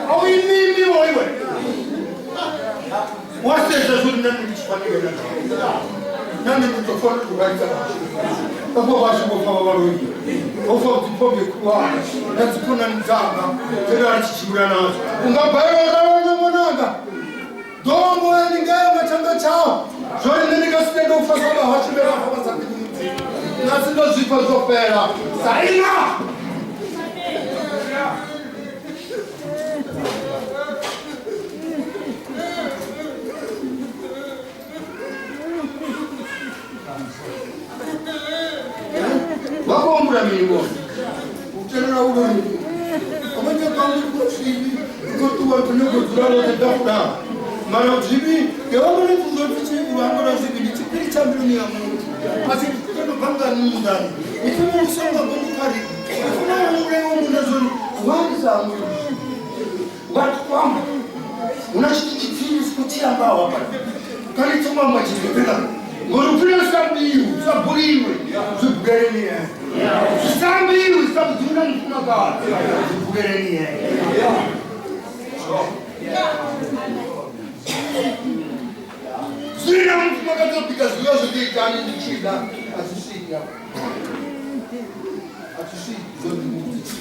Au imimi woiwe. Waseza zvuri nani ndichifanira nani. Nani nditofanira kuvaita vashu. Baba vashu vofa vavaroi. Vofa kuti kuwana. Nadzikonani dzanga. Tena richichimura nadzo. Ungabhaira rana mwananga. Dombo yaningaya machanga chao. Zvori nini kasitenda ufa saba hashu bera fa basapindi. Nasi ndozvipa zvopera. Saina! Vakuambura mirimo kutenera uroni amanye kangu kosvivi kotuwa tunogodzura rokudakuda mara zvivi ngevamene kuzoti chikuambura zvivi ndichipiri chambiluni ya muntu asi tinobvanga mundani ufuna usonga ngomukari ufuna urewo munazoni wanzamwe watikwamba una chiti chipfiri sikuchiyamba wapa kani tsomamba chitopera ngorupira sambiwe saburiwe zvibwereni zvisambiwe sabudzuna mufumakadzi zvibwereni zvina mufumakadzi obika zviyo zvotoitani ndichida azvisvika azvisviki zvondimuti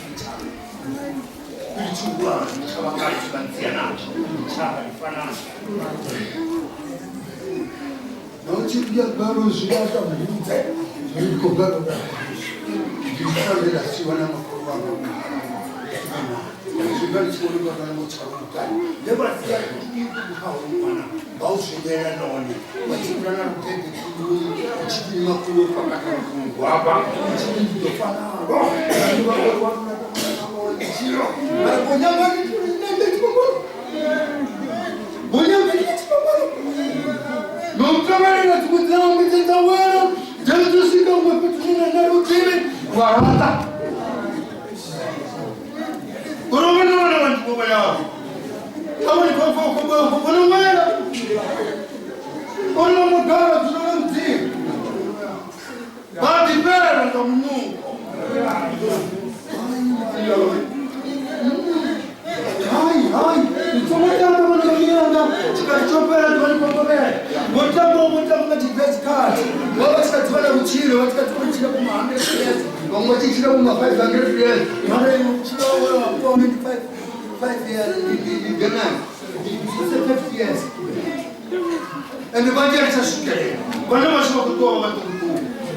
And the Vajra Sasukere, vana vashuva kutoa vatukutu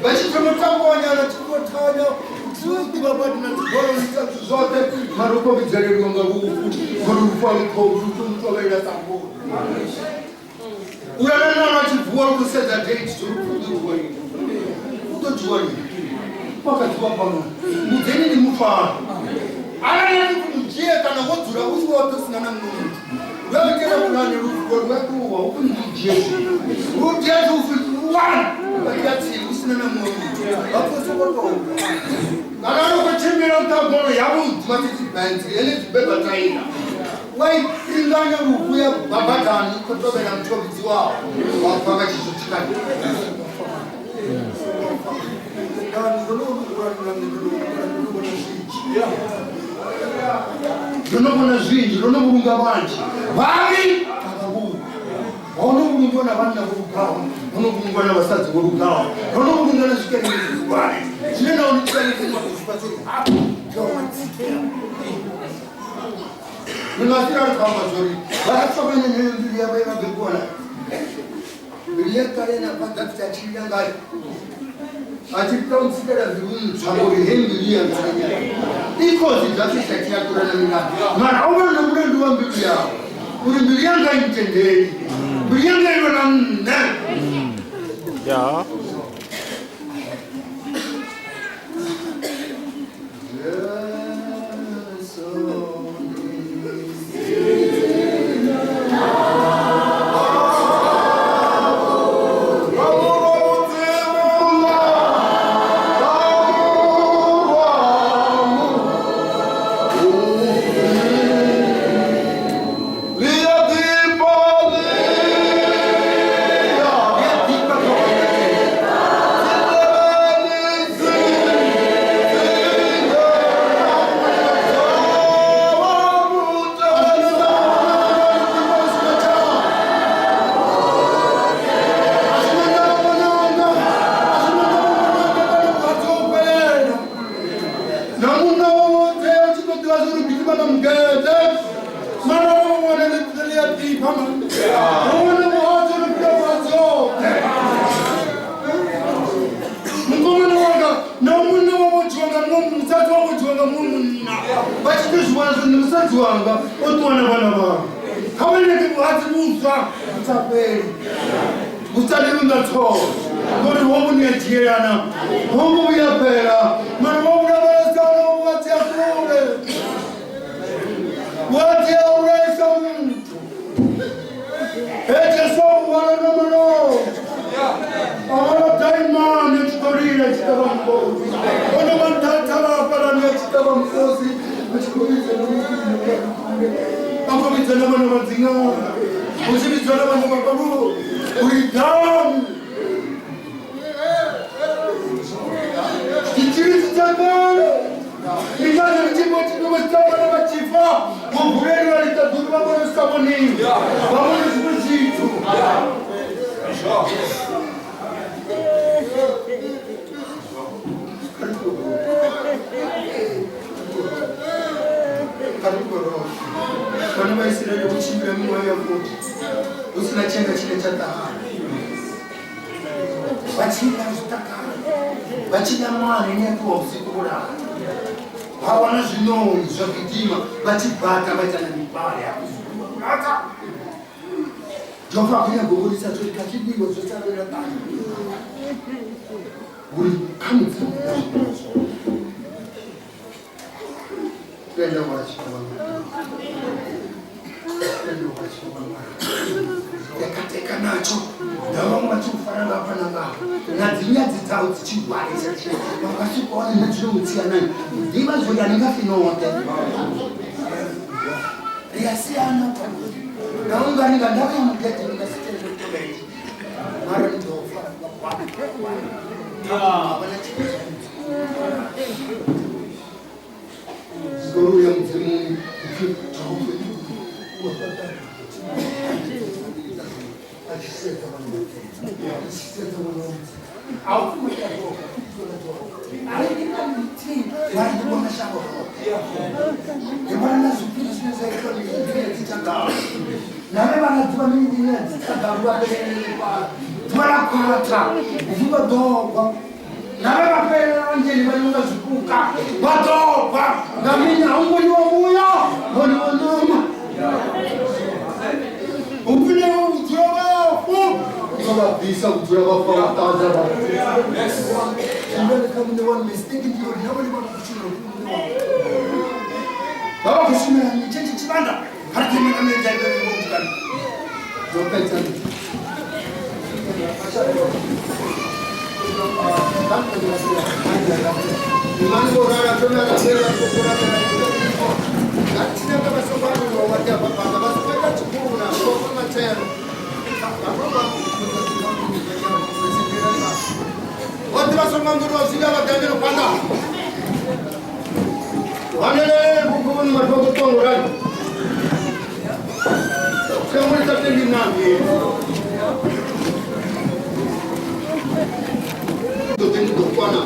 vachitonotakonyana chikotanya zvote marukovidzererwa ngarufu ngorufu alukorutomutoverera sambo uranana vachibvuwa kusedza date utodziwa rini wakadziwa pano mudzeni ndimufaro arana ndikumujiye kana wodzura uswa watosina namunhu rwekera kunani rufu rwekuwa ukundijesu rujesu ufuwan vakati usina namunhu vakosokotoka kana anokuchemera mutagono yavudzi vatiti bhenzi yenezibhebhataina wairinganya rufu yabhabhadhani kotovera mutobidzi wawo wabva vachizotikani ndinobona zvinji ndinoburunga vanji vavi vakabuka vaunoburungwa navanna vorugawa vaunoburungwa navasadzi vorugawa vaunoburunga nezvikaneezvigware zvine naonichikanekumakuzipatsori hapo ngawadzikera ndingasirarikamba zori vakatsvakanya nembiri yavo yavabekuona mbiri yekare napadzakitachirira ngayo achitautsikela zvirunzvangori hembiri yanganya ikozi dzatisachiyakurana mina mara auvana nomulandu wa mbilu yawo uri mbiri yanga imutenderi mbiri yanga iona nne Ja. vhudzwa vhu sa fheli vhu sa ḽiwi nga ṱhoho ngori ho vhu ni a dzhielana ho ngo vhuya fhela mara vho vhulavhelesa vha tea kule vha tea u vhulaisa muthu he Jesu a vhona na malofha a vhona daimani a tshi khou lila a tshi ṱavha mukosi ono vha nṱha ha thavha hafhalani a tshi ṱavha mukosi a tshi khou vhidza na mukule a khou vhidza na vhana vha dziṅanga hu tshi vhidzwa na vhana vha vhaloi uri ḓani tshitzhili tsha kale ndi ngazwo ri tshi vho tshifhinga tsha vhana vha tshi fa vho vuleliwa ḽiṱaḓulu vha vhona zwi sa vhoniwi vha vhona zwiṅwe zwithu vhana vha Isiraele vho tshimbila miṅwaha ya 40 hu si na tshenga tshine tsha ṱahana vha tshi ḽa zwitakala vha tshi ḽa mwana ine ya ṱuwa vhusiku vhulala vha wana zwiṋoni zwa gidima vha tshi bata vha ita na mipale ya vhulata Jehova a khou nyaga u vhonisa zwo ri kha zwiḽiwa zwo salela ṱano uri kha mudzimu na zwiḽiwa zwoṱhe tenda washu wa tenda washu wa tekateka nacho na vamwe vachi kufara ngapa nangapa na dzinyadzi dzavo dzichihwarisa vakasvikaona nadzinomutsiyanani ndiva zvoti anenge finote riyasiyana ndaunganinga ndauya mugedhi ndingasitendekutoveji mara ndofa havana chii Zikoro ya mudzimu achisedza vanhu achisedza mwana wamudzimu aikumaarikuona shango rore zvipiri zvine zvaitwa nedzichagara nave vanadziva minina dzichagaruva zuva rakwata zuva dogwa nave vapera vanjeni vanonga zvipuka vatobva ngamini haungoniwa muya ngoniwa nama upine kudzura vafu ukavabvisa kudzura vafa vataza vava kushumira chechi chivanda Vhoṱhe vha songo nguriwa zwi vha ḓangelo phanḓa vanelele vhukuvuni vhathu vha khou ṱuwa ngurali shangoni sa tendi nani ḓo ḓi ndi ḓo kwana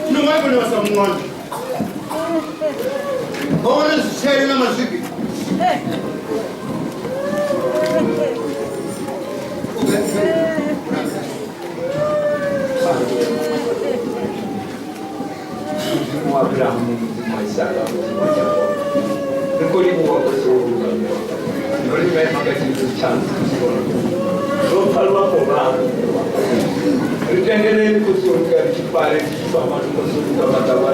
zwino nga vhone vha sa muwana vha wana zwitshele na mazwifhi Mudzimu wa Abrahamu, Mudzimu wa Isaka, Mudzimu wa Jakobo. Ri khou livhuwa Khotsi wo luga ndo ri mema nga tshivhidzo tshaṋu ro pfa luambo lwaṋu ri tendeleni Khotsi wo luga ri tshi fare ri tshi fha vhathu Khotsi wo luga vha ḓa vha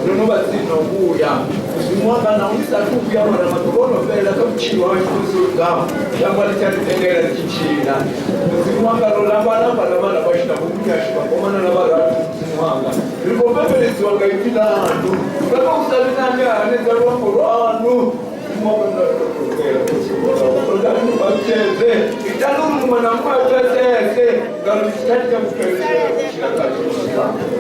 ndo no vha tsini na u vhuya Mudzimu wanga naho ndi sathu vhuya mara maḓuvha o no fhela kha vhutshilo hashu Khotsi wo lugaho shango ḽi tsha ri tendela ri tshi tshila Mudzimu wanga ro lamba-lamba na vhana vhashu na vhomunyashu vhakomana na vharathu Mudzimu wanga ri khou pembeledziwa nga ipfi ḽanu nga kha u sa vhe na ane a hanedza luambo lwanu Mudzimu wanga nda ṱoḓela Khotsi vhatshedze itani uri muṅwe na muṅwe a pfesese ngauri ndi tshikhathi tsha vhufhelo tshine ra khou tshila khatsho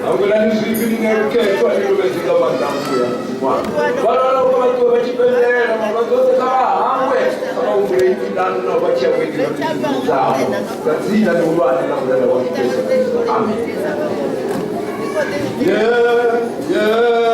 hangwelani zwivhi ni ṋee lukhethwa ni lovhedze nga maanḓa a muya Mudzimu wanga vha lwalaho kha vha ṱuwe vha tshi pembela malwadze oṱhe kha vha hangwe kha vha humbule ipfi ḽanu na u vha tshia vhuendi nga dzimbilu dzavho nga dzina ḽihulwane ḽa murena washu Jesu Kristo amen Yeah, yeah,